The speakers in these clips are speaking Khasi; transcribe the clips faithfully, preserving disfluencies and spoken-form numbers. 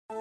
Ma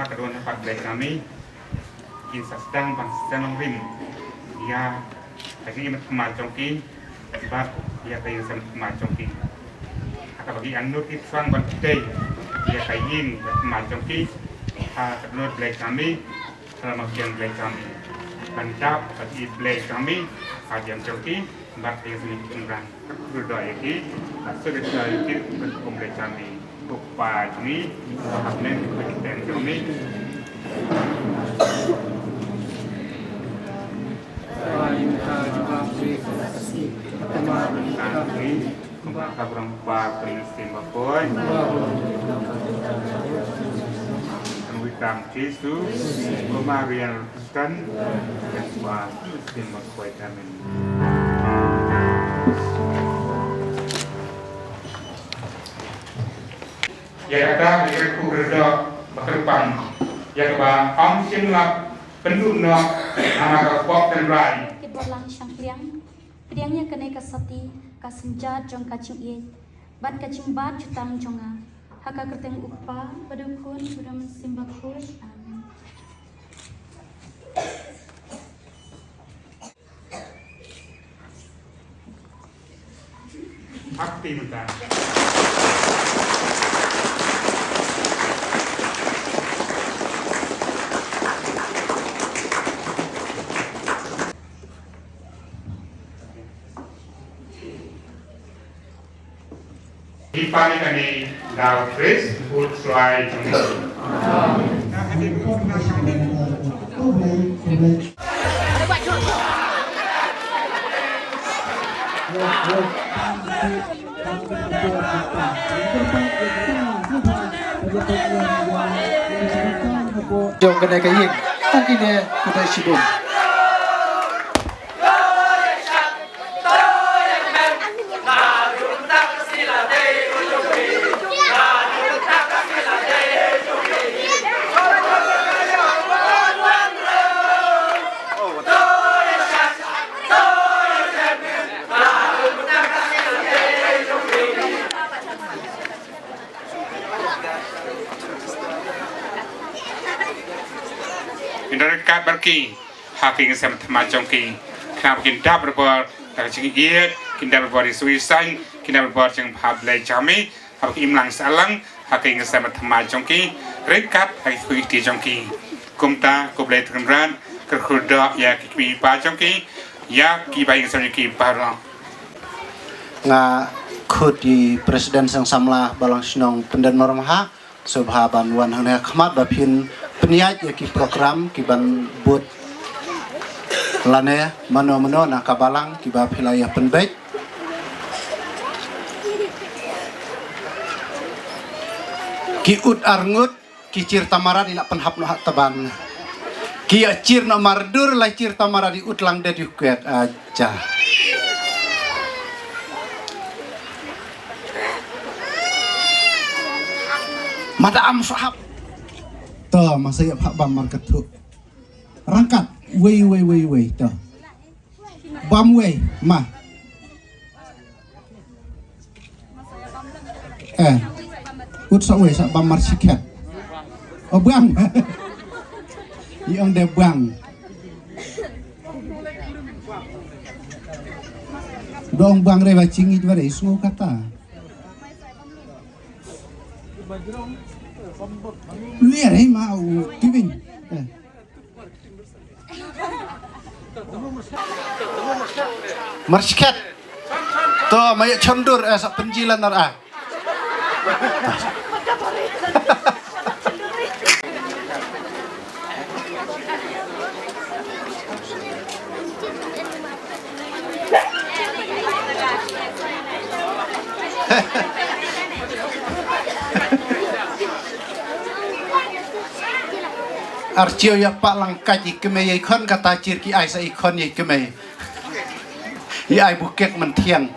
ka don ha pat Blei kami. Kin sa sdang ban sdang rim ïa ka jingim thymmai jong ki bad ïa ka ïing sem thymmai jong ki. Ha kaba ki angnud ki thrang ban pynthei ïa ka ïing thymmai jong ki ha ka dohnud Blei kami, ha la ma kiang Blei kami. Ban dap ka jingim Blei kami ha ïing jong ki bad ïa ka jingim thymmai. Kyrdoh ïa ki, ba suk ïa ki, ban kum Blei kami. Ko Pa jong ngi, ba ha bneng, ko Kpa jong ngi. Kumba ka burom Kpa, Kpa Mynsiem Bakhuid. Kan wi tang Jisu, ko Maria Kan, kan ba, kan ba, amen. Ïa kata, ïa ka kyrdoh ba kyrpang. Ïa kaba ym shym la pynduh noh, namar ka pop tynrai. Ki balang shang pliang. Pdiang ïa kane ka sati, ka synjat jong ka jingïeit. Bad ka jingbad jutang jong nga. Ha ka kyrteng U Kpa, bad U Khun, bad U Mynsiem Bakhuid. Amen. Hakti mynta. Ki pan kane da u Khrist, u trai jong ngi. Jong kane ka ïing, tang kine ka dei shibun. Ngi da ryngkat bad ki ha ka ïing sem thymmai jong ki. Khnang ba kin dap barabor da ka jingïeit, kin dap barabor ïa ka sui saiñ, kin dap barabor jong ka bha Blei jong me, ha ka imlang sahlang, ha ka ïing sem thymmai jong ki, ryngkat ha ki kti jong ki. Kumta, ko Blei Trai Kynrad, kyrkhu doh ïa ki kmie ki kpa jong ki, ïa kiba ïing sem jong ki baroh. Nga khot ïa i President Seng Samla Balang Shnong Pyndenmawramha, sngewbha ban wan hangne ha khmat ba phin pynïaid ïa ki program ki ban bud lane mano mano na ka balang kiba phi la ïa pynbeit. Ki ut arngut, ki chir tamarat i la pynhap noh ha tban. Ki ïa chir noh mardur, la chir tamarat i ut lang de di kwet. Aja. Mada am sahap. To, masa ïa phah bam markathu. Rangkat. Wei, wei, wei, wei. To. Bam wei, ma. Eh. Ut sa wei, sa bam mar shikhet. Oh, bang. I ong de bang. Dong bang re ba chingi ba re sngew kata. Liar hei ma u kibin. Eh. Marshket. To, maya chondur, eh, sa penjilan nar, ah. Ar chiew ïa pah lang kat i kmie i khon kata chir ki ai sa i khon i kmie. I ai bukek men thiang.